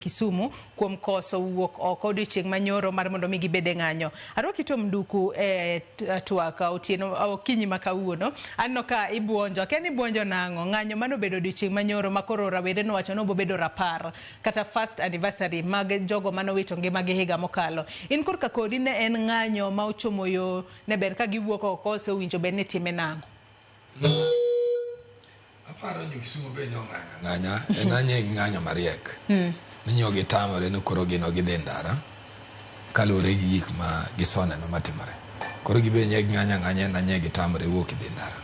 Kisumu kuom koso wuok oko odiochieng' manyoro mar mondo mi gibed e ng'anyo. Arwaki Tom Nduku e twak otieno okinyi ma kawuono. Aneno ka ibuonjo. Akia ni ibuonjo nang'o? Ng'anyo mane obedo odiochieng' manyoro ma koro rawere nowacho ni obobedo rapar kata first anniversary mag jogo mane owito ngimagi higa mokalo. In korka kodi ne en ng'anyo ma ochomo yo ne ber ka giwuok oko ose owinjo bed ni itime nang'o? Aparo ni Kisumu be nyo ng'anyo ng'anya en anye gi ng'anyo mariek. Ni nyo gitamore ni koro gin ok gidhi ndara kaluwore gi gik ma gisoneno matimore. Koro gibe nye ging'anyo ang'anya en anye gitamore wuok dhi ndara.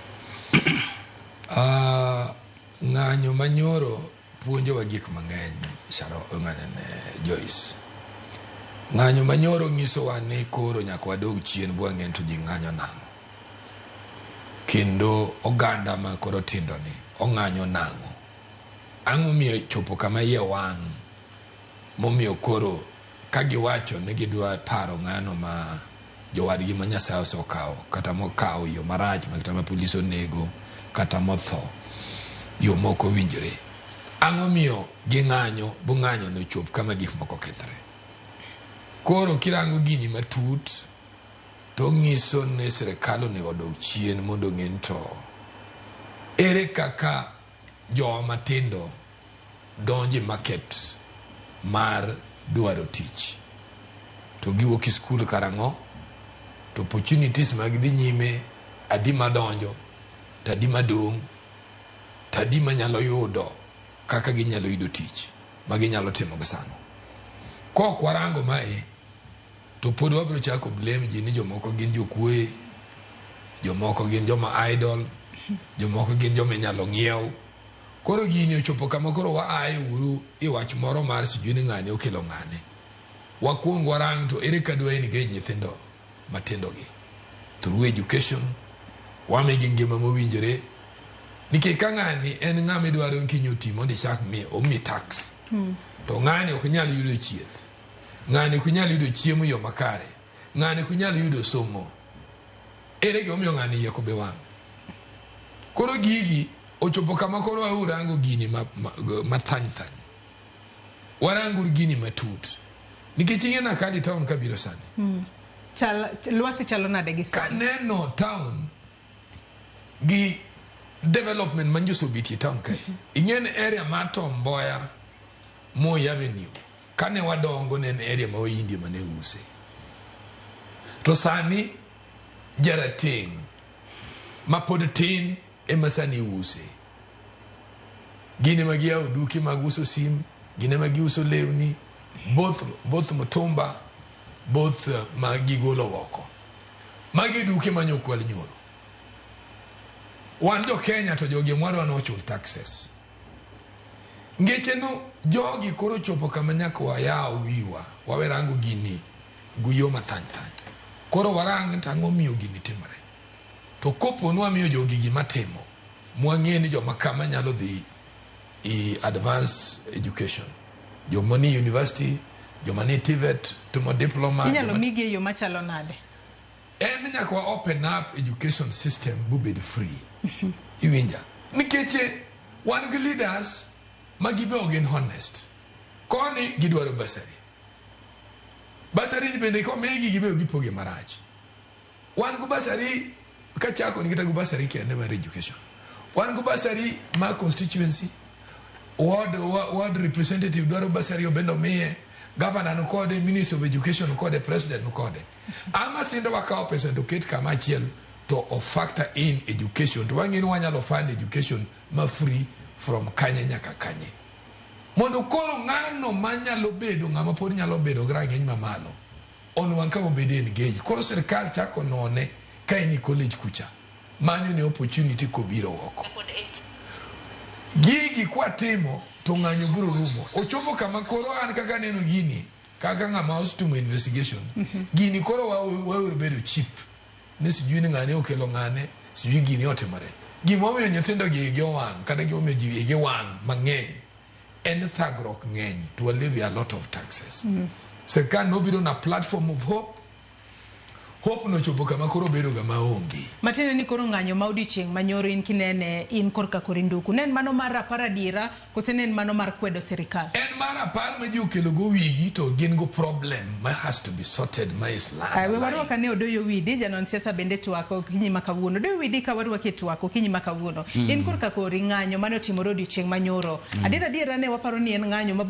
Ng'anyo manyoro puonjowa gik mang'eny Sharo, ng'anyo Joyce. Ng'anyo manyoro nyisowa ni koro nyaka wadog chien bwang'e to ji ng'anyo nang'o. Kendo oganda ma koro tindo ni ong'anyo nang'o. Ang'o momiyo chopo kama iye wang' momiyo koro ka giwacho ni gidwa paro ng'ano ma jowadgi ma Nyasaye osekawo kata mokawo yo marach kata ma polis onego kata motho yo mok owinjore. Ang'o miyo ging'anyo bu ng'anyo no chop kama gik moko kethre. Koro kirango gini matut to ng'iso ni sirikal onego odog chien mondo ong'e ni to ere kaka jowa matindo donjo e market mar dwaro tich to giwuok e skul karang'o to opportunities mag dhi nyime adi madonjo to adi madong' to adi manyalo yudo kaka ginyalo yudo tich ma ginyalo timo gi sano. Kok warango mae to pod wabiro chako blame ji ni jomoko gin jokuoye, jomoko gin joma idle, jomoko gin joma inyalo ng'iew. Koro gini ochopo kama koro wa aye uru i wach moro mar sijui ni ng'ane okelo ng'ane. Wakuong warang to ere ka dwa engage nyithindo matindo gi through education, wamigi ngima mowinjore. Nikech ka ng'ani en ng'ama idwaro ni kiny oti mondo ichak mi omi tax. To ng'ani ok nyal yudo chieth. Ng'ani ok nyal yudo chiemo e yo makare. Ng'ani ok nyal yudo somo. Ere gimomiyo ng'ani iye kobe wang'? Koro gigi ochopo kama koro warango gini mathany thany. Warango gini matut. Nikech ing'e Nakali town kabiro sani. Chal, lwasi chalo nade gi sani? Kaneno town gi development manyoso obetie town kae. Ing'e ni area mar Tom Mboya, Moi Avenue, kane wadongo ne en area ma Wahindi mane use. To sani jarateng' ma pod tin ema sani use. Gin ema giyawo duke mag uso sim, gin ema giuso lewni, both mtumba, both ma gigolo oko. Magi duke manyokwal nyoro. Wan jo Kenya to jogi mwadwa nochul taxes. Ngeche no jogi koro chopo kama nyaka wayaw wiwa, wawe rango gini gi yo mathany thany. Koro warang to ang'o miyo gini timore. To kopo ni wamiyo jogi gima timo, mwang'e ni joma kama nyalo dhi i advanced education. Joma ni university, joma ni TVET, timo diploma. Inyalo migi e yo machalo nade? En nyaka wa open up education system bobed free. Iwinja? Nikech wan gi leaders ma gibe ok gin honest. Koni gidwaro bursary. Bursary ni bende komigi gibe gipoge marach. Wan go bursary kachako ni kata go bursary kende mar education. Wan go bursary mar constituency. Ward representative dwaro bursary obende omiye. Governor no kode, Minister of Education no kode, President no kode. Ama sindo wakawo pesa to ket kama achiel to o factor in education to wang'e ni wanyalo fund education ma free from kanye nyaka kanye. Mondo koro ng'ano manyalo bedo ng'ama pod nyalo bedo gi rang'iny mamalo onwang' kama obede engage. Koro sirikal chako none ka en e college kucha manyo ne opportunity kobiro oko. Gigi kwatimo to ng'anyo biro rumo. Ochopo kama koro an kaka aneno gini kaka ng'ama osetimo investigation gini koro wawer bedo cheap ni sijui ni ng'ane okelo ng'ane sijui gini otimore. Gimomiyo nyithindo gi igi owang' kata gimomiyo ji igi wang' mang'eny en thagruok ng'eny to wa levy a lot of taxes. Sirkal nobiro na platform of hope. Hope nochopo kama koro bedo ga maonge. Matiende ni koro ng'anyo ma odiochieng' manyoro in kinene in korka kori nduku. Ne en mano mar rapar adiera kose ne en mano mar kwedo sirikal? En mar apar ma ji okelo go wigi to gin go problem ma has to be sorted ma is land. We warwak ane Odoyo Widi, janon siasa bende twak okinyi ma kawuono. Odoyo Widi ka warwaki e twak okinyi ma kawuono. In korka kori ng'anyo mane otimore odiochieng' manyoro. Adiera adiera ne waparo ni en ng'anyo mabiro